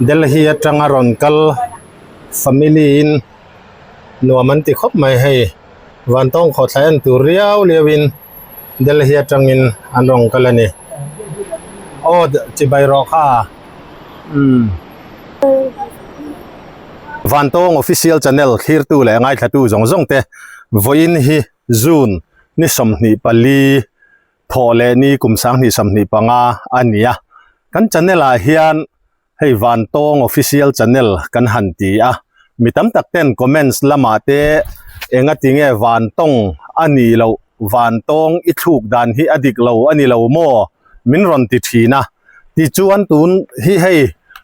Delhi atanga rawn kal family in nuam an ti khawp mai hei vantawng khawhthla en tur riau liau in Delhi atangin an rawn kal a ni aw chibai rawh kha umm Vantawng official channel thlirtu leh ngaithlatu zawng zawng te vawiin hi June ni 24 Thawh leh ni kum 2025 a ni a, kan channel ah hian hei Vantawng official channel kan han ti a, mi tam tak ten comments lamah te enga ti nge Vantawng a nih loh, Vantawng i thluk dan hi a dik lo a ni lo maw min rawn ti thin a, tichuan tun hi hei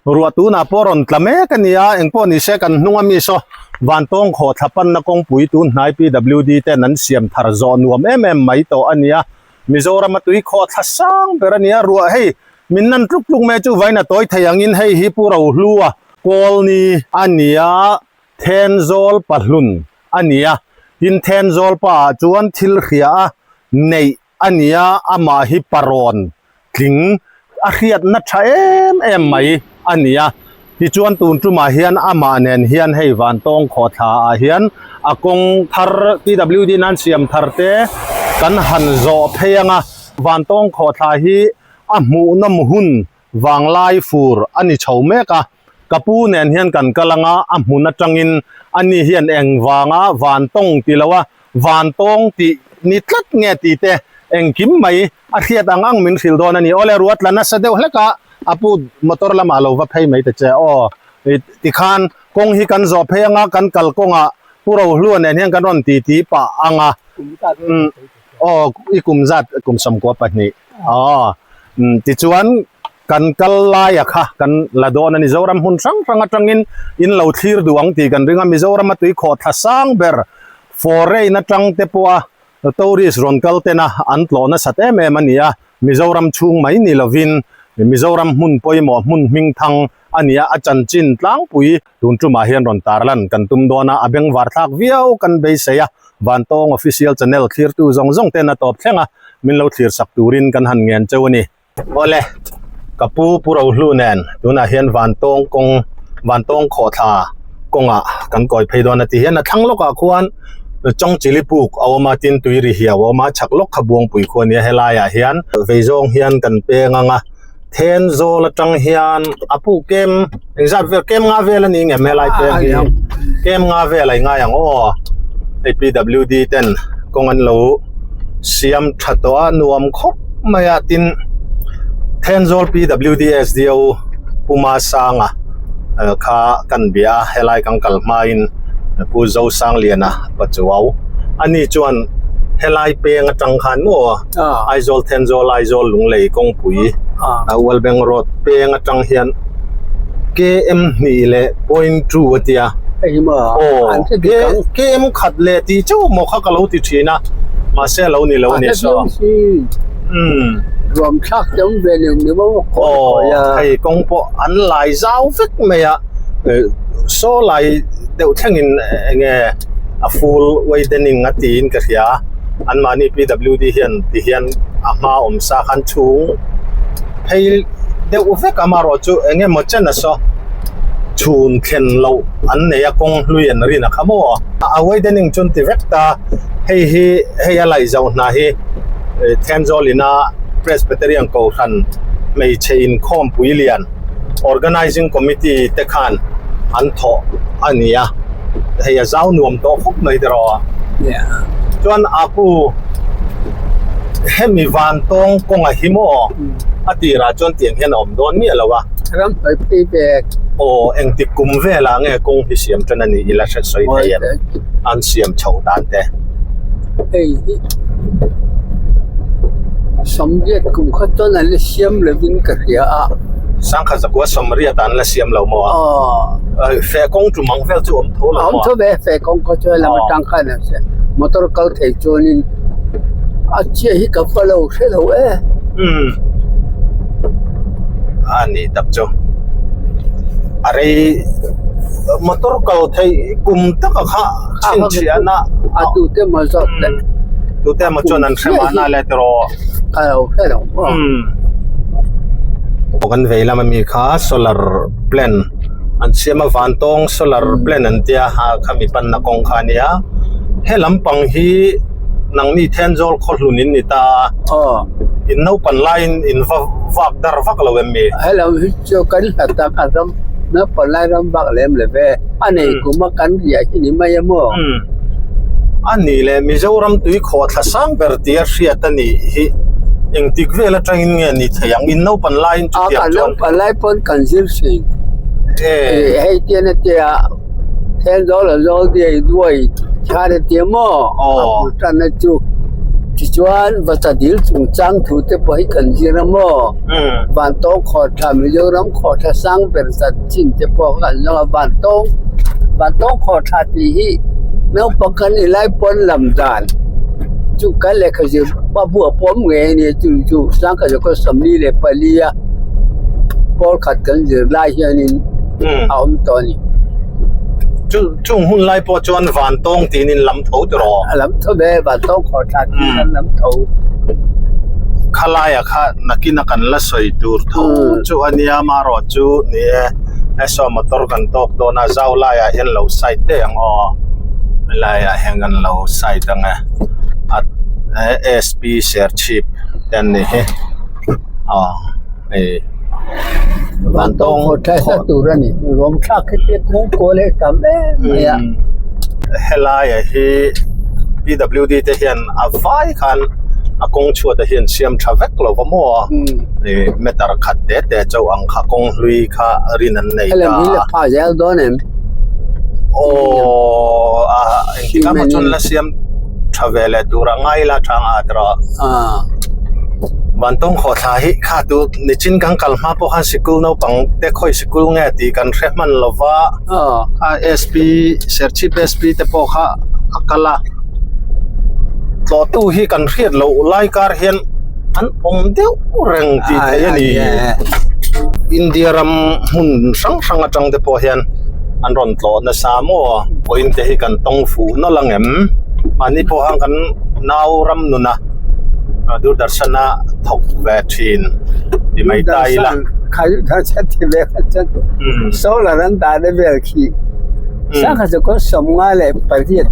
ruah tunah pawh rawn tla mek a ni a, engpawh ni se kan hnung ami saw Vantawng khawhthla panna kawngpui tun hnai PWD ten an siam thar zawh nuam em em mai tawh a ni a, Mizoram a tui khawhthla sang ber a ni a, ruah hei min nan tluk tluk mai chu vain a tawi thei angin hei hi Pu Rohlua Kawlni a ni a, Thenzawl Pahlun a ni a, tin Thenzawl pa ah chuan thil hria a neih a ni a, amah hi parawn tling a hriatna tha em em mai a ni a. Tichuan tun tumah hian amah nen hian hei Vantawng khawhthla ah hian a kawng thar PWD nan siam thar te kan han zawh phei ang a. Vantawng khawhthla hi a hmuhnawm hun vanglai fur a ni chho mek a. Ka pu nen hian kan kal ang a, a hmun atangin ani hian engvanga Vantawng ti lo a Vantawng tih ni tlat nge tih te engkim mai a hriat ang ang min hrilh dawn a ni. Awle ruat la nasa deuh hlek a, a pu motor lamah lo va phei mai ta che aw. Tikhan kawng hi kan zawh phei anga kan kal kawngah Pu Rohlua nen hian kan rawn titi pah ang a. Aw i kum zat kum 12 aw. Tichuan Kan kal laia kha kan la dawn a ni. Zoram hmun hrang hrang atangin in lo thlir duh ang tih kan ring a. Mizorama tui khawh thla sang ber foreign atang te pawha tourist rawn kal tena an tlawh nasat em em a ni a. Mizoram chhung mai ni lovin Mizoram hmun pawimawh hmun hming thang a ni a. A chanchin tlangpui tun tumah hian rawn tarlan kan tum dawn a. A bengvar thlak viau kan beisei a. Vantawng Official Channel thlirtu zawng zawng ten a tawp thleng a. Min lo thlir sak turin kan han ngen cheu a ni. Awle, ka pu Pu Rohlu nen tunah hian Vantawng kawng, Vantawng khawhthla kawngah kan kawi phei dawn a ti hian a thlang lawkah khuan Chawngchili puk a awm a, tin tui ri hiau a awm a, chhak lawk kha Buangpui khu a nia helaiah hian veizawng hian kan peng ang a, Thenzawl atang hian a pu kem engzat vel kem nga vel a ni ngem helai peng hi kem nga vel a ingai ang aw hei PWD ten kawng an lo siam tha tawh a nuam khawp mai a tin Thenzawl PWD SDO Puma Sanga kha kan bia a helai kan kal hmain Pu Zosangliana Pachuau ani chuan helai peng atang khan maw Aizawl Thenzawl Aizawl Lunglei kawngpui Ualbeng Road peng atang hian KM hnih leh point two a tia aw KM khat leh tih chauh maw kha ka lo ti thin a mahse a lo ni lo a ni saw umm aw hei kawng pawh an lai zau vek mai a saw lai deuh thlengin eng nge a full widening a tiin ka hria a. Anmahni PWD hian ti hian a hma awm sa khan chhung phei deuh vek a amaherawh chu eng emaw chen a saw chhun thlen loh an nei a kawng hlui an rin a kha maw a widening chu an ti vek ta hei hi hei a laih zo hna hi Thenzawl ina Presbyterian Kohhran hmeichhe inkhawmpui lian Organizing Committee te khan an thawh a ni a. Hei a zau nuam tawh khawp mai tiraw a. Chuan a pu hemi vantawng kawnga hi maw a tirah chuan tiang hian a awm dawn miah lo a. Ram hnuai phei vek. Aw engtik kum velah nge kawng hi siam tan a nih ila hre sawi thei em an siam chhoh dan te. Hei hi sawmriat kum kha chuan an la siam lovin ka hria a. Sangkhat zakua sawmriat an la siam lo maw a. Aw. Feh kawng tum ang vel chu awm tho lo maw? Awm tho ve, feh kawng kha chuan lam atang khan a se motor kal thei chuanin a chiah hi ka va lo hre lo e. Umm a ni tak chu a rei motor kal thei kum taka kha chhinchhiahna a tute emaw zawk te tute emaw chuan an hre mahna le tiraw ka lo hre lo maw? Umm. Kan vei lam ami kha solar plant an siam a vantawng solar plant an tia a khami panna kawng kha a nia he lampang hi nangni Thenzawl khaw hlun in ni ta a in naupan laiin in va vak dar vak lo em mi? Hello hi chu kan hlat a kan ram naupan lai ram vak lem lo ve a nei kum a kan riah hi ni mai a maw? A nih leh Mizoram tui khawh thla sang ber tia hriat a nih hi engtik vel atangin nge ni thei ang in naupan laiin chutiang chuan. A kan naupan lai pawn kan zir thin. Hei tian a tia Thenzawl a zawl diai duai khan a tia maw a bul tan a chu tichuan Vachadil chungchang thu te pawh hi kan zir a maw Vantawng khawhthla Mizoram khawhthla sang ber chanchin te pawh kan zawng a Vantawng Vantawng khawhthla tih hi naupang kan nih lai pawn lam dan chu kan lehkha zir pa buah pawh awm ngei a ni chu chu sangkhat 44 a pawl khat kan zir lai hianin a awm tawh a ni. Chu chung hun lai pawh chuan Vantawng tiin in lam tho tiraw? A lam tho ve, Vantawng khawh thla tiin an lam tho. Khalaia kha nakina kan la sawi tur tho chu a nia marawh chu ni e, he saw motor kan tawk dawn a zau laiah hian lo side daih ang aw, helaiah hian kan lo side ang e, a SP Serchhip te an nih hi aw hei. Vantawng khawh thlai tur a ni ruam thlak hi te kawng kawl hi a tam em mai a. Helai hi PWD te hian a vai khan a kawng chhuat ah hian siam tha vek lo va maw ih meter khat te te chauh ang kha kawng hlui kha rin an nei ta. Helai hi la pha zel dawn em? Aw a engtik ah maw chuan la siam tha ve leh tur a ngai la tha ang at rawh. Vantawng khawhthla hi kha tu nichin kan kal hma pawh khan sikul naupang te khawi sikul nge tih kan hre hman lo va kha SP Serchhip SP te pawh kha a kal a tlawhtu hi kan hriat loh lai kar hian an awm deuh reng tih theih a ni. India ram hmun hrang hrang atang te pawh hian an rawn tlawh nasa maw vawiin te hi kan tawng fuh nawlh ang em mahni pawh khan kan nau ram nuna Doordarshan a thawk ve thin ti mai ta ila. Solar an dah na vel khi sangha chu kawng sawmnga leh pariat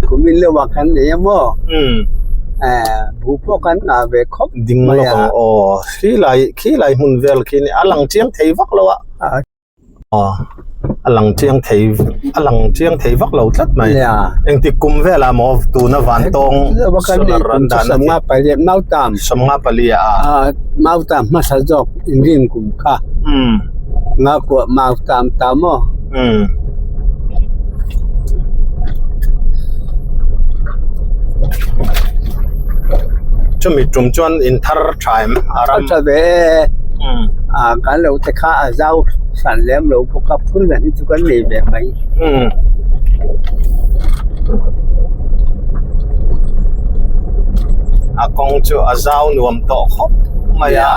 kum in lo ah kan nei a maw buh pawh kan ngah ve khawp ding lawk ang aw khilai khilai hmun vel khi a lang chiang thei vak lo a. Aw a lang chiang thei a lang chiang thei vak lo tlat mai engtik kum velah maw tuna vantawng solar an dan a sawmnga pali ah a mautam hmasa zawk inrin kum kha ngakuah mautam ta maw chumi tum chuan in thar tha em a ram tha ve e a kan lo te kha a zau hran lem lo bawk a phun dan hi chu kan nei ve mai a kawng chu a zau nuam tawh khawp mai a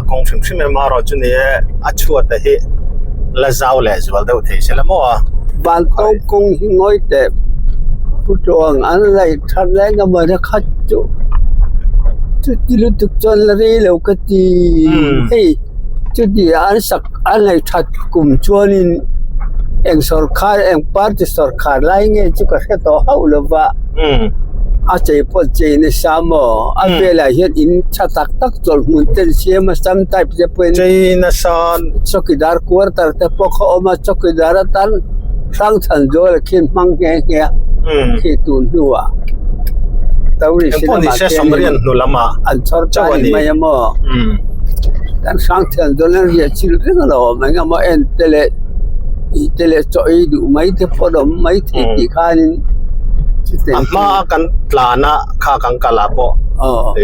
a kawng hrim hrim em erawh chu ni e a chhuat a hi la zau leh zual deuh thei se la maw a. Vantawng kawng hi ngawi teh pu tluang an laih that lai nga maw na khat chu chuti lutuk chuan la rei lo ka ti hei chuti an sak an laih that kum chuanin eng sawrkhar eng party sawrkhar lai nge chu ka hre tawh hauh lo va a chei pawh chei nasa maw a velah hian in tha tak tak chawlh hmun te an siam a sam type te pawhin chei nasa chawkidar quarter te pawh kha awm a chawkidar atan hrangchhan zawl a khin hmang nghe nghe a khi tun hnuah tourist lamah khianin an chhawr ta a ni mai a maw kan hrangchhan zawl an riah chilh reng a lo awm eng emaw en te leh tih te leh chaw ei duh mai te pawh an awm mai thei tih khanin a hma kan tlan a kha kan kal ah pawh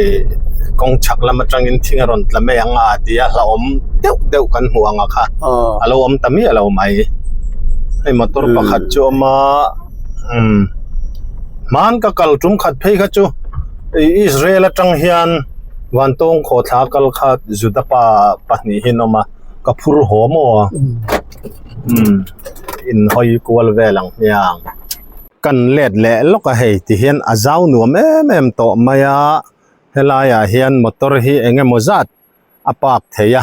ih kawng chhak lam atangin thing a rawn tla mai ang a ti a hlauhawm deuh deuh kan hmu ang a kha a lo awm ta miah lo mai hei motor pakhat chu a awm a umm hman ka kal tum khat phei kha chu ih Israel atang hian Vantawng khawhthla kal kha Juda pa pahnih hi an awm a ka phur haw maw umm in hawi kual vel ang hmiang. Kan let leh lawk a hei ti hian a zau nuam em em tawh mai a helaiah hian motor hi eng emaw zat a park thei a.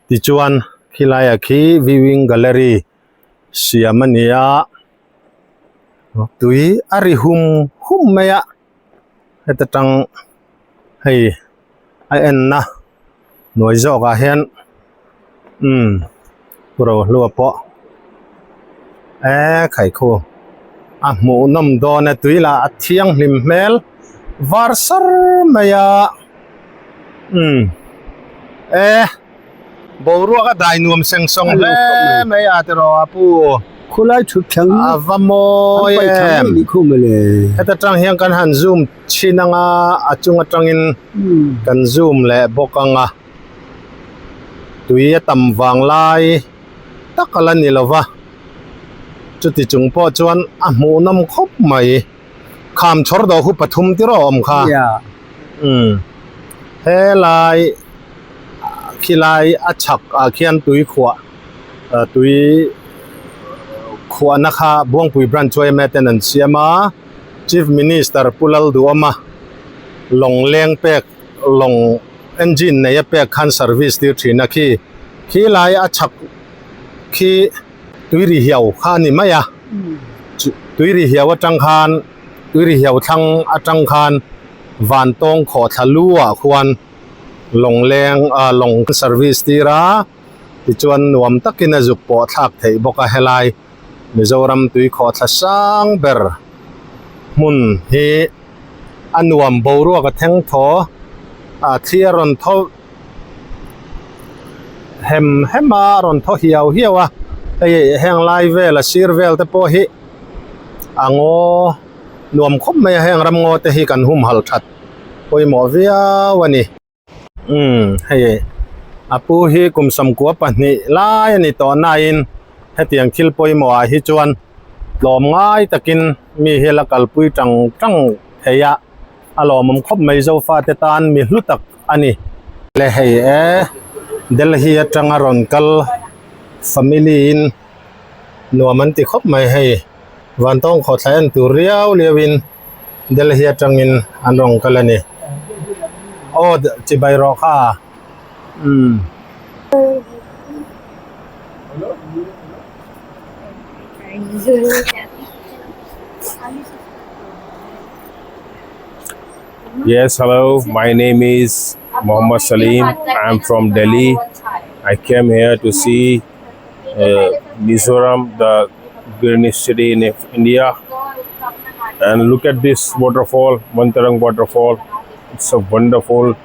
Tichuan khilaiah khi viewing gallery siam a ni a, tui a ri hum hum mai a, heta tang hei a enna hnuai zawkah hian umm rohlua pawh eee khaikhu a hmuh nawm dawn e tui lah a thianghlim hmel var sar mai a umm e boruak a dai nuam seng sawng hle mai a tiraw a pu Khulai thut thleng a va mawi em heta tang hian kan han zoom chhin anga a chung atangin kan zoom leh bawk anga tui a tam vang lai tak a la ni lova chuti chung pawh chuan a hmuh nawm khawp mai kham chhawr dawh khu pathum tir a awm kha umm helai khilai a chhak ah khian tui khuah tui khuahna kha Buangpui branch yma ten an siam a. Chief Minister Pu Lalduhawma lawng leng pek lawng engine nei a pek khan service tir thin a khi khi lai a chhak khi tui ri hiau kha a ni mai a tui ri hiau atang khan tui ri hiau thlang atang khan vantawng khawhthla lu ah khuan lawng leng ah lawng service tir a tichuan nuam takin a zuk pawh thlak theih bawk a helai. Mizoram tui khawhthla sang ber hmun hi a nuam boruak a thleng thaw a thli a rawn thaw hem hem a a rawn thaw hiau hiau a hei heng lai vel a sir vel te pawh hi a ngaw nuam khawp mai a heng ram ngaw te hi kan humhalh that pawimawh viau a ni. Umm hei a pu hi kum sawmkua pahnih lai a ni tawh nain hetiang thil pawimawh ah hi chuan tlawm ngai takin mi hi la kalpui tang tang thei a a lawmawm khawp mai zofa te tan mi hlu tak a ni. Le hei e Delhi atanga rawn kal family in nuam an ti khawp mai hei Vantawng khawthla en tur riau liau in. Delhi atangin an rawn kal a ni. Aw chibai rawh kha. Umm. Yes, hello. My name is Mohammad Salim. I'm from Delhi. I came here to see uh, Mizoram, the greenest city in India. And look at this waterfall, Vantawng waterfall. It's a wonderful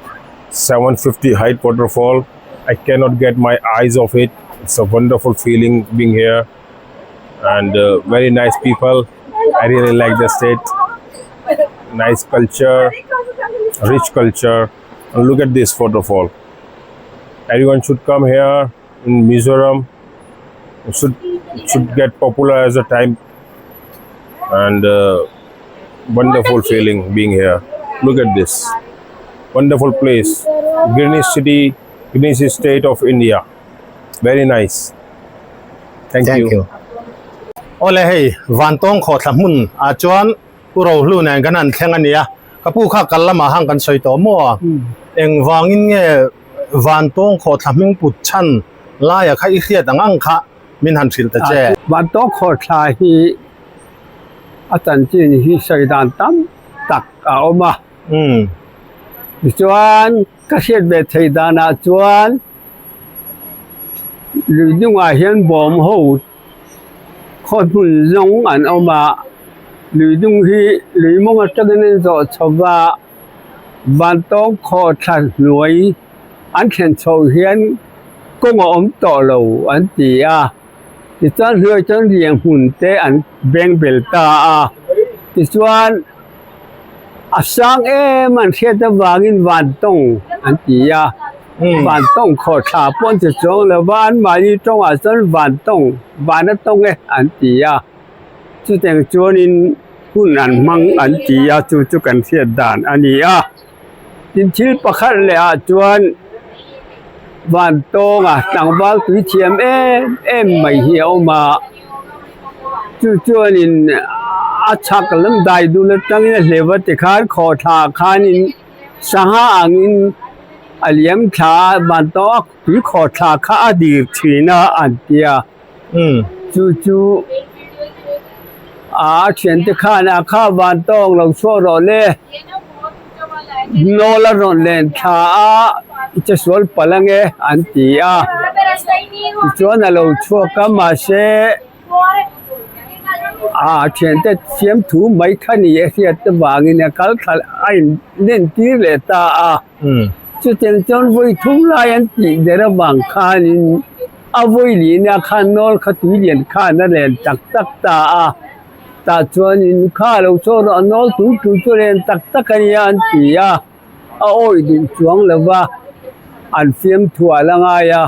750 height waterfall. I cannot get my eyes off it. It's a wonderful feeling being here and uh, very nice people. I really like the state. Nice culture, rich culture. And look at this waterfall. Everyone should come here in Mizoram. It should it should get popular as a time and uh, wonderful feeling being here. Look at this wonderful place, Greenish city, Greenish state of India. Very nice. Thank, Thank you. you. Awle hei Vantawng khawhthla hmun ah chuan Pu Rohlu nen kan han thleng a nia. Ka pu kha kal lamah hang kan sawi tawh maw a? Engvangin nge Vantawng khawhthla hming put chhan laia kha i hriat ang ang kha min han hrilh ta che. Vantawng khawhthla hi a chanchin hi sawi dan tam tak a awm a. Tichuan ka hriat ve theih danah chuan lui hnungah hian bawm ho khaw hmun zawng an awm a, lui dung hi lui mawng atangin an zawh chho va, Vantawng khawhthla hnuai an thlen chho hian kawng a awm tawh lo an ti a, tichuan hnuai chuan riang hmun te an beng bel ta a, tichuan a sang em an hriat avangin Vantawng an ti a. Vantawng khawhthla pawh an ti chuang lo va, anmahni tawngah chuan Vantawng, van a tawng e an ti a, chutiang chuanin hun an hmang an ti a, chu chu kan hriat dan a ni a. Tin thil pakhat leh ah chuan Vantawnga tlangval tui thiam em em mai hi a awm a, chu chuanin a chhak lam dai dul atangin a hleuh a tikhan khawhthla khanin sangha angin. a liam thla a vantawng a tui khawh thla kha a dir thin a an tia chu chu a thiante khan a kha vantawng lo chhuak rawh le nawl a rawn len thla a i che sual palh ange an ti a tichuan a lo chhuak a mahse. A thiante siam thu mai kha ni a hriat avangin a kal thla a in len tir leh ta a. Chutiang chuan vawi thum lai an tih der avang khanin a vawi lihna khan nawl kha tui lian khan a len tak tak ta a. Tah chuanin kha lo chaw rawh a nawl tui tui chu len tak tak a nia an ti a. A awih duh chuang lo va, an fiamthuah la ngai a.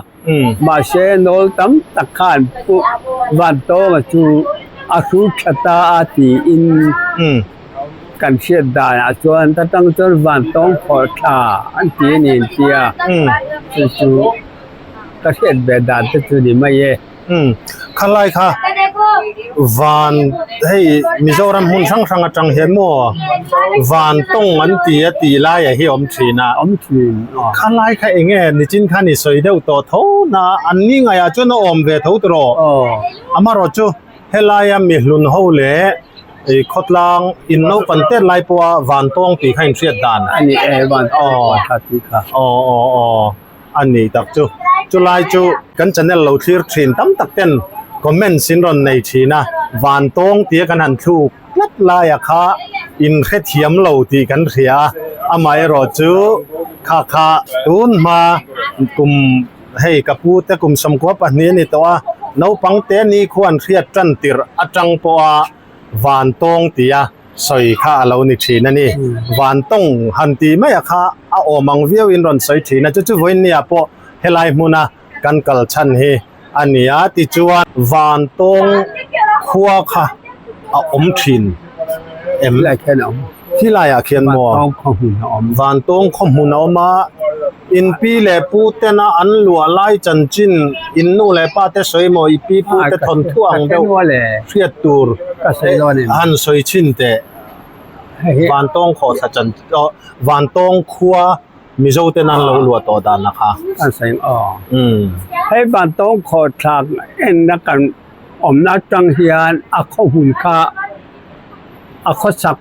Mahse, nawl tam tak khan Pu Vantawnga chu a hrut tha ta a tiin kan hriat danah chuan ta tang chuan Vantawng khawh tha an ti a ni an ti a, chu chu ka hriat ve dan te chu ni mai e. Khalai kha van hei Mizoram hmun hrang hrang atang hian maw van tawng an ti a tih lai ah hi awm thin a. Awm thin aw. Khalai kha eng nge nichin khan i sawi deuh tawh tho na an ni ngaiah chuan a awm ve tho tawh aw. Amaherawh chu helaia mihlun ho leh ih khawtlang in naupang tet lai pawha van tawng tih kha inhriat dan. A ni e van tawng kha tih kha. Aw aw aw. A ni tak chu. Chulai chu kan channel lo thlir thin tam tak ten comments in rawn nei thin a, Vantawng tia kan han thluk tlat laia kha in hrethiam lo tih kan hria a, amaherawh chu kha kha tun hma kum hei ka pu te kum 92 a ni tawh a, naupang te ni khuan hriat tan tirh atang pawha Vantawng tia Sawi kha a lo ni thin a ni. Vantawng han tih mai a kha a awm ang viau in rawn sawi thin a, chu chu vawiin nia pawh helai hmuna kan kal chhan hi a ni a, tichuan Vantawng khua kha a awm thin em? Khilai khian a awm. Khilai ah khian maw? Vantawng khaw hmun a awm. Vantawng khaw hmun a awm a, in pi leh pu tena an luah lai chanchin in nu leh pa te sawi maw i pi pu te thawn thu ang deuh hriat tur han sawi chhin teh Vantawng khawhthla chan aw Vantawng khua Mizo ten an lo luah tawh dan a kha. Kan sawi aw. Hei Vantawng khawhthla enna kan awmna atang hian a khaw hmun kha a khawchhak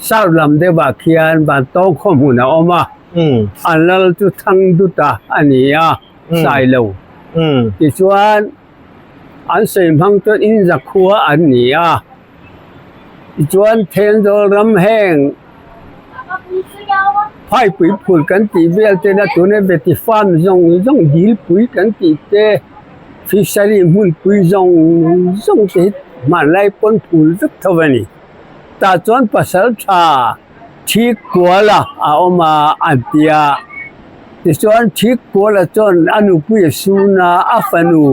South lam deuhah khian Vantawng khaw hmun a awm a, an lal chu Thangduta a ni a, Sailo. Tichuan an sawi hmang chuan Inzakhua an ni a, tichuan Thenzawl ram heng Phaipui phul kan tih vel te na tuna Veti farm zawng zawng dilpui kan tih te fishery hmunpui zawng zawng te hi hmanlai pawn phul vek tho a ni. Tah chuan pasal tha thik kuala a awm a an ti a tichuan thik kuala chuan a nupui a sun a a fanu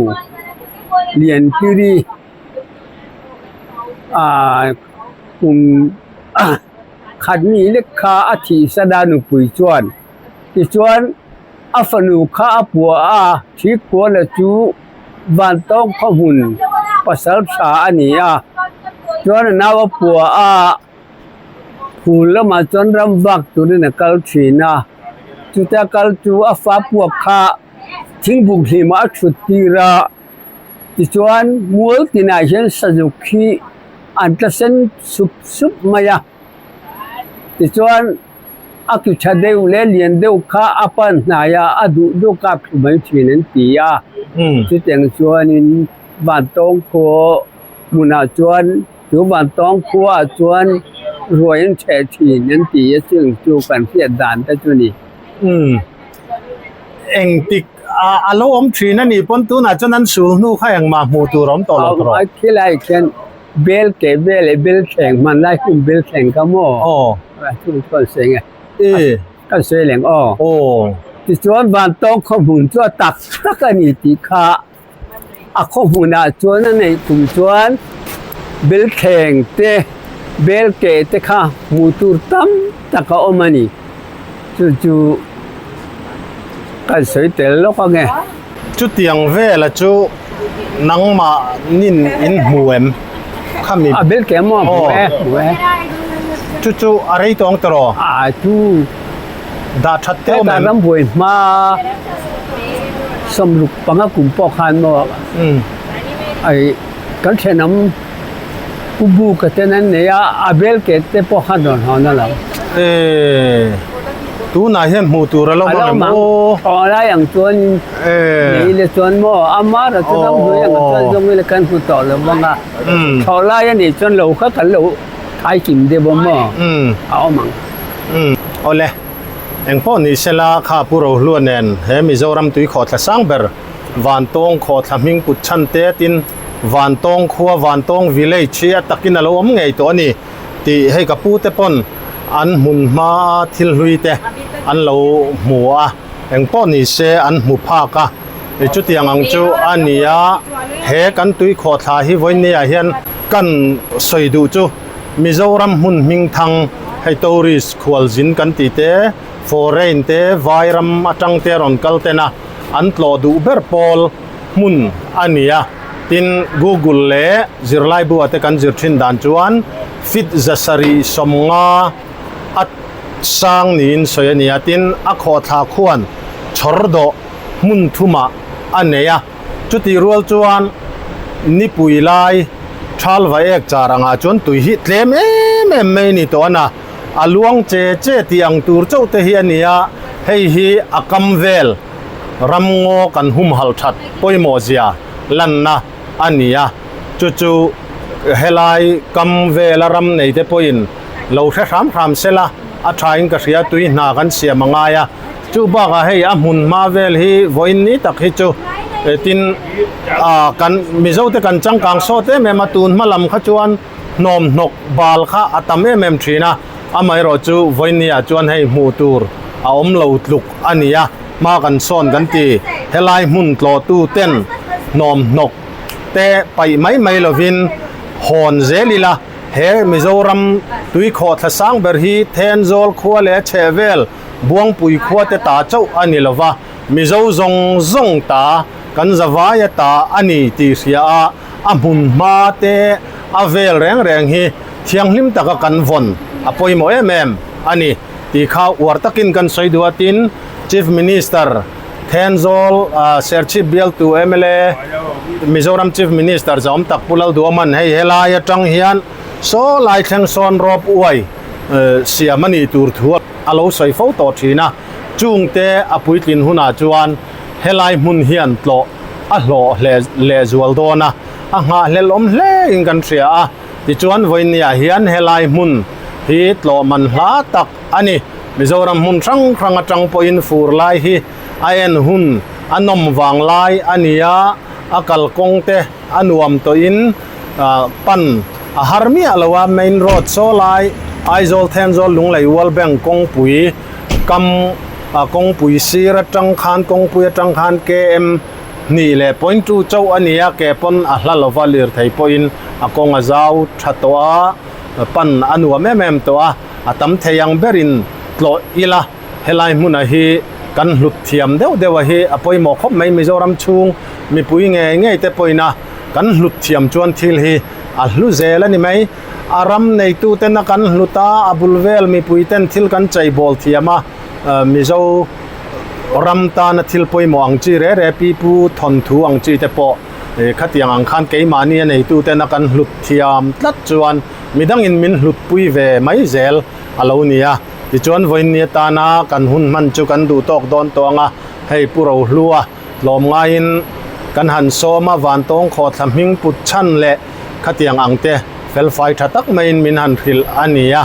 Lianpiri ah kum khat mi lek kha a thih san a nupui chuan tichuan a fanu kha a puah a thik kuala chu Vantawng khaw hmun pasal tha a ni a chuan a nau a puah a phul lamah chuan ram vak turin a kal thin a chutia kal chu a fa puak kha thingbuk hlimah a thut tir a tichuan mual tinah hian sazuk hi an tla sen sup sup mai a tichuan. A ki tha deuh leh lian deuh kha a pan hnai a, a duh duh kap thlu mai thin an ti a. Chutiang chuanin Vantawng khua hmunah chuan chu Vantawng khuaah chuan ruai an chheh thin an ti a, chung chu kan hriat dan te chu ni. Engtik a lo awm thin a nih pawn tunah chuan an sul hnu kha engmah hmuh tur a awm tawh lo tawh. Khilai khian Bel ke vel leh bel thleng hman lai hun bel thleng ka maw? Aw. A chung chuan sawi nge? E. Kan sawi leng aw. Aw. Tichuan Vantawng khaw hmun chu a tak tak a ni tih kha a khaw hmunah chuan a neih tum chuan bel thleng te bel ke te kha hmuh tur tam tak a awm a ni. Chu chu kan sawi tel lawk ange. Chutiang vela chu nangmah nin in hmu em? Khami. A bel ke maw hmu e hmu e. Chu chu a rei tawng tawh rawh. A chu Dah that te awm em? Heta rambuai hma 65 kum pawh khan maw ai kan thenawm Pu Buka ten an nei a, a bel ke te pawh khan rawn hawn a lo. E, tunah hian hmuh tur a lo mang em aw? Aw lai ang chuan nei ila chuan maw amara chu ramhnuai ang chuan zawng ila kan hmu tawh lo vang a, thlawh lai a nih chuan lo kha kan lo thai kim deuh a maw a awm ang. Awle, engpawh ni sela kha Pu Rohlua nen he Mizoram tuikhawhthla sang ber Vantawng khawhthla hming put chhan te tin Vantawng khua Vantawng village hi a takin a lo awm ngei tawh a ni tih hei ka pu te pawn an hmun hma a thil hlui te an lo hmu a engpawh ni se an hmu phak a chutiang ang chu a ni a he kan tui khawhthla hi vawiin ah hian kan sawi duh chu Mizoram hmun hming thang hei tourist khualzin kan tih te foreign te vairam atang te rawn kal ten a an tlawh duh ber pawl hmun a ni a, tin Google leh zirlaibu ah te kan zir thin dan chuan feet 750 a sang niin sawi a ni a, tin a khawhthla khuan chhawr dawh hmun thumah a nei a, chutih rual chuan nipui lai thal va ek char angah chuan tui hi tlem em em mai a ni tawh a na, a luang che che tih ang tur chauh te hi a ni a, hei hi a kam vel. Ramngaw kan humhalh that pawimawh zia lanna a ni a, chu chu helai kam vela ram nei te pawhin lo hre hram hram sela a thain ka hria tui hna kan siam a ngai a, chu bakah hei a hmun hma vel hi vawiin ni tak hi chu tin ah kan Mizo te kan changkang sawt em em a, tun hma lam kha chuan hnawm hnawk bal kha a tam em em thin a. Amaherawh chu vawinia chuan hei hmuh tur a awm lo tluk a ni a, hma kan sawn kan ti. Helai hmun tlawhtu ten hnawm hnawk te paih mai mai lovin hawn zel ila, he Mizoram tuikhawhthla sang ber hi Thenzawl khua leh a chhehvel Buangpui khua te ta chauh a ni lova, Mizo zawng zawng ta kan zavaia ta a ni tih hria a, a hmun hma te a vel reng reng hi thianghlim taka kan vawn a pawimawh em em a ni tih kha uar takin kan sawi duh a, tin Chief Minister Thenzawl Serchhip bialtu mla Mizoram Chief Minister Zawm tak Pu Lalduaman hei helai atang hian saw lai thleng sawn rawp uai siam a nih tur thu a lo sawi fo tawh thin a, chungte a puitlin hunah chuan helai hmun hian tlawh a hlawh leh zual dawn a, a nghahhlelh awm hle in kan hria a, tichuan vawinia hian helai hmun hi tlawh man hla tak a ni. Mizoram hmun hrang hrang atang pawhin fur lai hi a en hun a nawm vang lai a ni a, a kalkawng te a nuam tawhin pan a har miah lo a, main road saw lai Aizawl Thenzawl Lunglei World Bank kawngpui kam kawngpui sir atang khan kawngpui atang khan KM hnih leh point two chauh a ni a, ke pawn a hla lova lirthei pawhin a kawng a zau tha tawh a, pan a nuam em em tawh a, a tam thei ang berin tlawh ila helai hmunah hi kan hlut thiam deuh deuh a hi a pawimawh khawp mai Mizoram chhung mipui ngei ngei te pawhin a kan hlut thiam chuan thil hi a hlu zel a ni mai. A ram neitu ten a kan hlut a, a bul vel mipui ten thil kan cheibawl thiam a, Mizo ram tana thil pawimawh ang chi re re pipu thawnthu ang chi te pawh khatiang ang khan keimahni a neitu ten a kan hlut thiam tlat chuan midangin min hlut pui ve mai zel a lo ni a. Tichuan vawiinni atana kan hun hman chu kan duh tawk dawn tawh ang a, hei Pu Rohlua Tlawmngaiin kan han sawm a, Vantawng khawhthla hming put chhan leh khatiang ang te felfai tha tak maiin min han hrilh a ni a.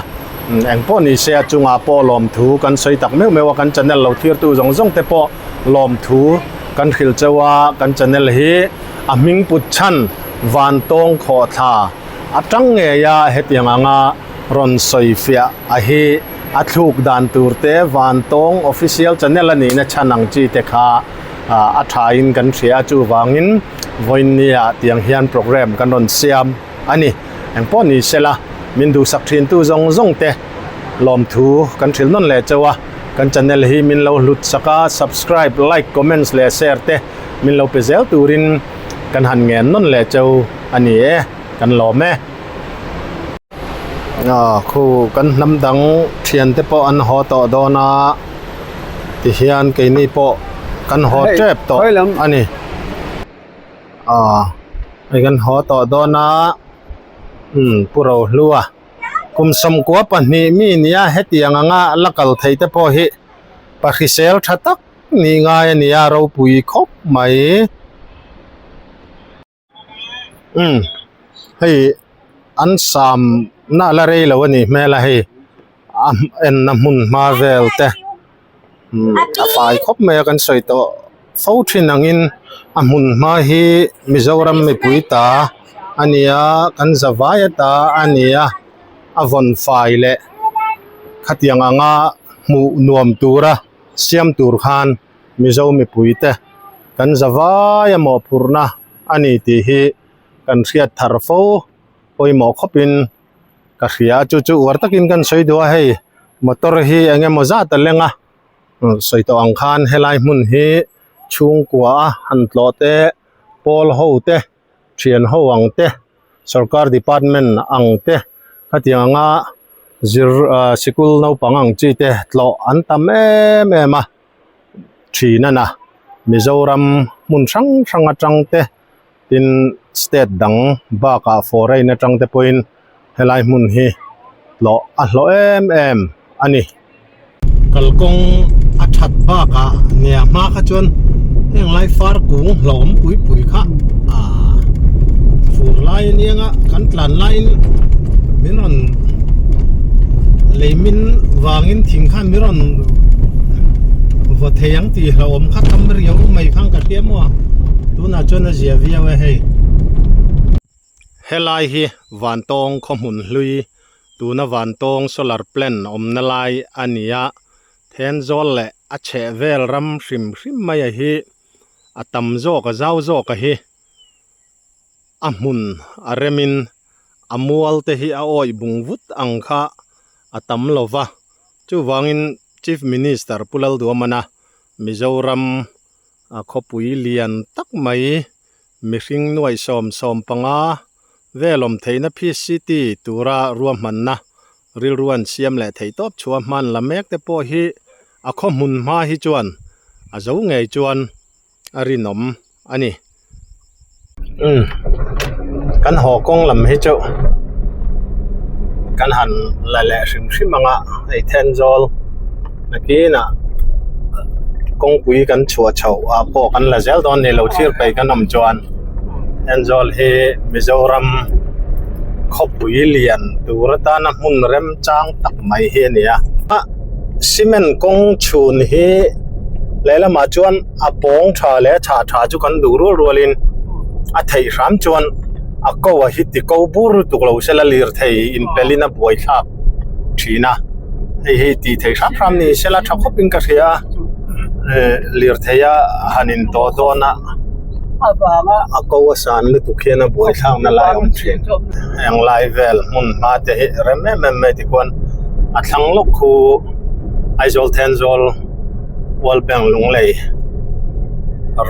Engpawh ni se a chungah pawh lawmthu kan sawi tak meuh meuh a, kan channel lo thirtu zawng zawng te pawh lawmthu kan hrilh cheu a, kan channel hi a hming put chhan Vantawng khawhthla atang ngei a hetiang anga rawn sawi fiah a hi. A thluk dan tur te Vantawng official channel a nihna chhan ang chi te kha a thain kan hria a, chuvangin vawiinnia tiang hian program kan rawn siam a ni. Engpawh ni sela min duhsak thintu zawng zawng te lawmthu kan hrilh nawn leh chauh a, kan channel hi min lo hlut sak a, subscribe, like, comments leh share te min lo pe zel turin kan han ngen nawn leh chauh a ni e, kan lawm e. Khu kan hnam dang thian te pawh an haw tawh dawn a. Tihian keini pawh kan haw tep tawh a ni. Aw hei kan haw tawh dawn a umm Pu Rohlua kum sawmkua pahnih mi nia hetiang anga la kal theih te pawh hi pa hrisel tha tak ni ngai a nia ropui khawp mai. Umm hei an sam na la rei lo a nih hmel a hei a enna hmun hma vel te umm a fai khawp mai a kan sawi tawh fo thin angin a hmun hma hi Mizoram mipui ta a ni a kan zavai ata a ni a a vawn fai leh khatiang anga hmuh nuam tura siam tur khan. Mizo mipuite kan zavai a mawhphurhna a ni tih hi kan hriat thar fo pawimawh khawpin ka hria a chu chu uar takin kan sawi duh a hei motor hi eng emaw zat a leng a sawi tawh ang khan helai hmun hi chhungkua a han tlawh te pawl ho te thian ho ang te sorkar department ang te khatiang anga zir ah sikul naupang ang chi te tlawh an tam em em a thin a na Mizoram hmun hrang hrang atang te tin state dang bakah foreign atang te pawhin helai hmun hi tlawh a hlawh em em a ni. Kalkawng a that bakah nia hma kha chuan heng lai far kung hlawm pui pui kha ah fur lai a nia nga kan tlan laiin min rawn lei min vangin thing khan min rawn vaw thei ang tih hlauhawm kha tam riau mai khan ka hria maw a tunah chuan a zia viau e hei. Helai hi Vantawng khawhmun hlui Tuna Vantawng solar plant awmna lai a ni a, Thenzawl leh a chheh vel ram hrim hrim mai a hi a tam zawk a zau zawk a hi a hmun a remin a mual te hi a awih bung vut ang kha a tam lo va, chuvangin Chief Minister Pu Lalduamana Mizoram a khawpui lian tak mai mihring nuaih sawm sawm panga vel awm theihna PCT tura ruahmanna rilru an siam leh theih tawp chhuah hman la mek te pawh hi a khaw hmun hma hi chuan a zo ngei chuan a rinawm a ni. Umm kan haw kawng lam hi chu kan han la leh hrim hrim ang a hei Thenzawl nakinah kawngpui kan chhuah chhoh ah pawh kan la zel dawn ni lo thlir peih kan awm chuan. Thenzawl hi Mizoram khawpui lian tur atana hmun remchang tak mai hi a ni a cement kawng chhun hi lehlamah chuan a pawng tha leh a chhah tha chu kan duh rual rualin a theih hram chuan a ko a hi ti ko bur lutuk lo sela lirthei inpelin a buai thlak thin a hei hi tih theih hram hram ni sela tha khawpin ka hria a eh lirthei a han in tawh dawn a. A ko a san lutuk hian a buai thlakna lai a awm thin heng lai vel hmun hma te hi rem em em mai tikhuan a thlang lawk khu Aizawl Thenzawl World Bank Lunglei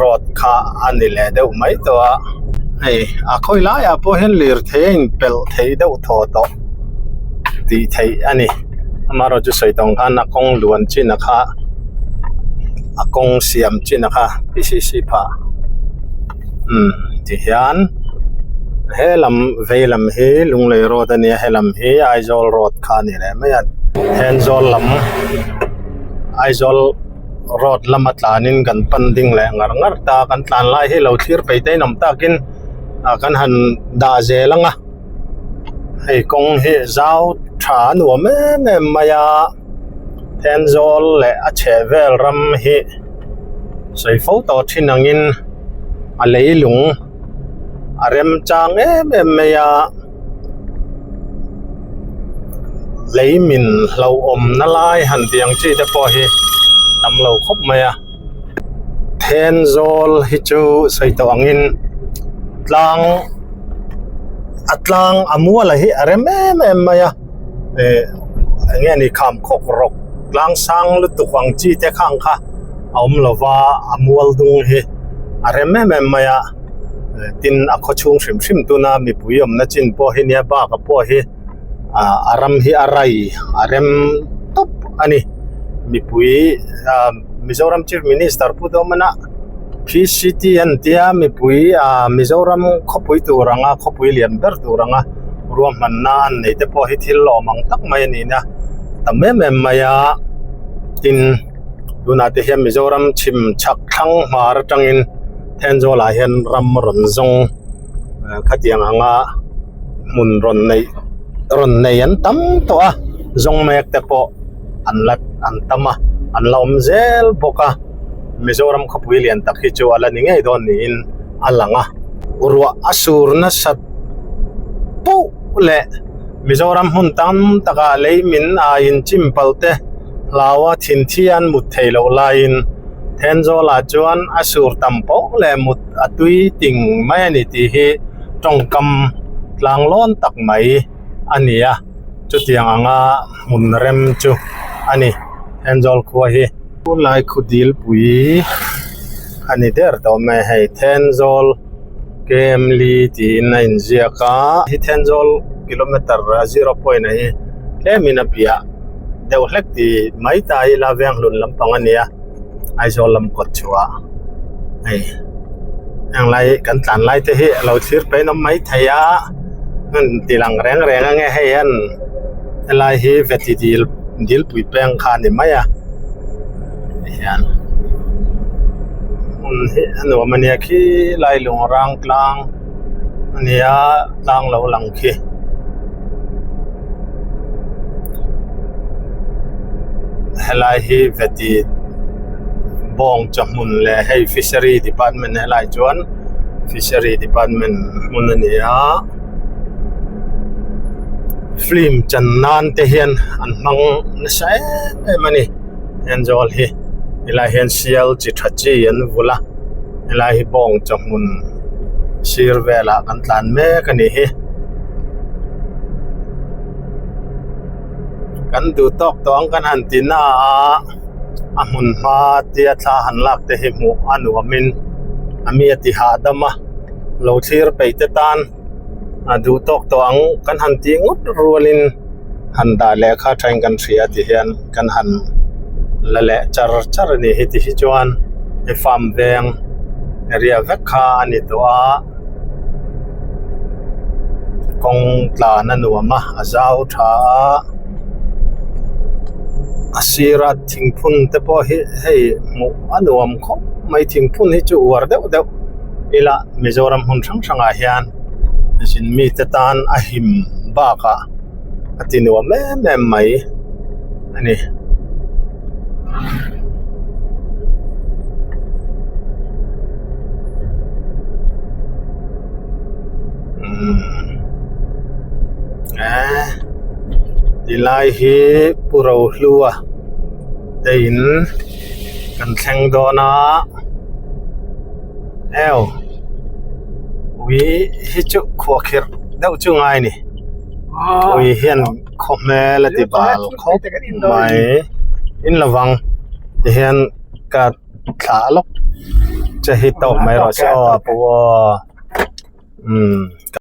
road kha a ni leh deuh mai tawh a hei a khawi laiah pawh hian lirthei a inpelh thei deuh thaw tawh tih theih a ni amaherawhchu chu sawi tawng khan a kawng luan chin a kha. a kawng siam chin a kha P C C phah umm ti hian he lam vei lam hi Lunglei road a nia helam hi Aizawl road kha a ni leh mai a Thenzawl lam Aizawl road lama tlanin kan pan ding leh ngar ngar ta kan tlan lai hi lo thlir peih te in awm takin ah kan han dah zel ang a hei kawng hi zau tha a nuam em em mai a. Thenzawl leh a chheh vel ram hi sawi fo tawh thin angin a leilung a remchang em em mai a lei min hlauhawmna lai han tih ang chi te pawh hi tam lo khawp mai a Thenzawl hi chu sawi tawh angin tlang a tlang a mual a hi a rem em em mai a. eh eng nge ni kham khawk rawk tlang sang lutuk ang chi te khang kha a awm lo va a mual dung hi a rem em em mai a tin a khaw chhung hrim hrim tuna mipui awmna chin pawh hi nia bak a pawh hi ah a ram hi a rai a rem tawp a ni mipui ah. Mizoram Chief Minister Pu Dawmana PCT an tia mipui ah Mizoram khawpui tur anga khawpui lian ber tur anga ruahmanna an nei te pawh hi thil lawm ang tak mai a ni a tam em em mai a tin tunah te hian Mizoram chhim chhak thlang hmar atangin Thenzawl ah hian ram rawn zawng khatiang anga hmun rawn neih rawn nei an tam tawh a zawng mek te pawh an la an tam a an la awm zel bawk a Mizoram khawpui lian tak hi chu a la ni ngei dawn niin a lang a ruah a sur nasat poh leh Mizoram hmun tam takah lei min a inchim palh te hlaua thinthi an mut theih loh laiin Thenzawlah chuan a sur tam poh leh mut a tui ting mai a ni tih hi tawngkam tlang lawn tak mai a ni a chutiang anga hmun rem chu a ni Thenzawl khua hi. Tunlai khawdilpui a ni der tawh mai hei Thenzawl KM Li tiin a inziak a hi Thenzawl kilometer zero point ah hi tlemin a piah deuh hlek tih mai ta ila Venghlun lampang a nia Aizawl lam kawt chhuah hei heng lai kan tlan lai te hi a lo thlir pahin a awm maithei a hmun ti lang reng reng ang e hei hian helai hi veti dil dilpui peng kha a ni mai a tihian hmun hi a nuam a nia khi lai lung rang tlang a ni a tlang lo lang khi. Helai hi veti bawng chawhmun leh hei fishery department helai chuan fishery department hmun a ni a film chan nan te hian an hmang nasa em em a ni Thenzawl hi helai hian sial chi tha chi an vulh a helai hi bawng chawhmun sir velah kan tlan mek a nih hi. Kan duh tawk tawh ang kan han ti na a a hmun hma tia thla han lak te hi hmuh a nuam in a mi a ti hahdam a lo thlir peih te tan a duh tawk tawh ang kan han tih ngawt rual in han dah leh kha thain kan hria ti hian kan han la leh char char a ni hi ti hi chuan he farm veng area vek kha a ni tawh a. Kawng tlan a nuam a a zau tha a a sira thingphun te pawh hi hei hmuh a nuam khawp mai thingphun hi chu uar deuh deuh ila Mizoram hmun hrang hrangah hian zin mite tan a him bakah a ti nuam em em mai a ni. Eee tilai hi Pu Rohlua te in kan thleng dawn a eo ui hi chu khuahkhirh deuh chu ngai a ni. Ui hian khaw hmel a ti bal khawp mai in lovang ti hian ka thlah lawk che hi tawk mai rawh se aw a pu aw umm.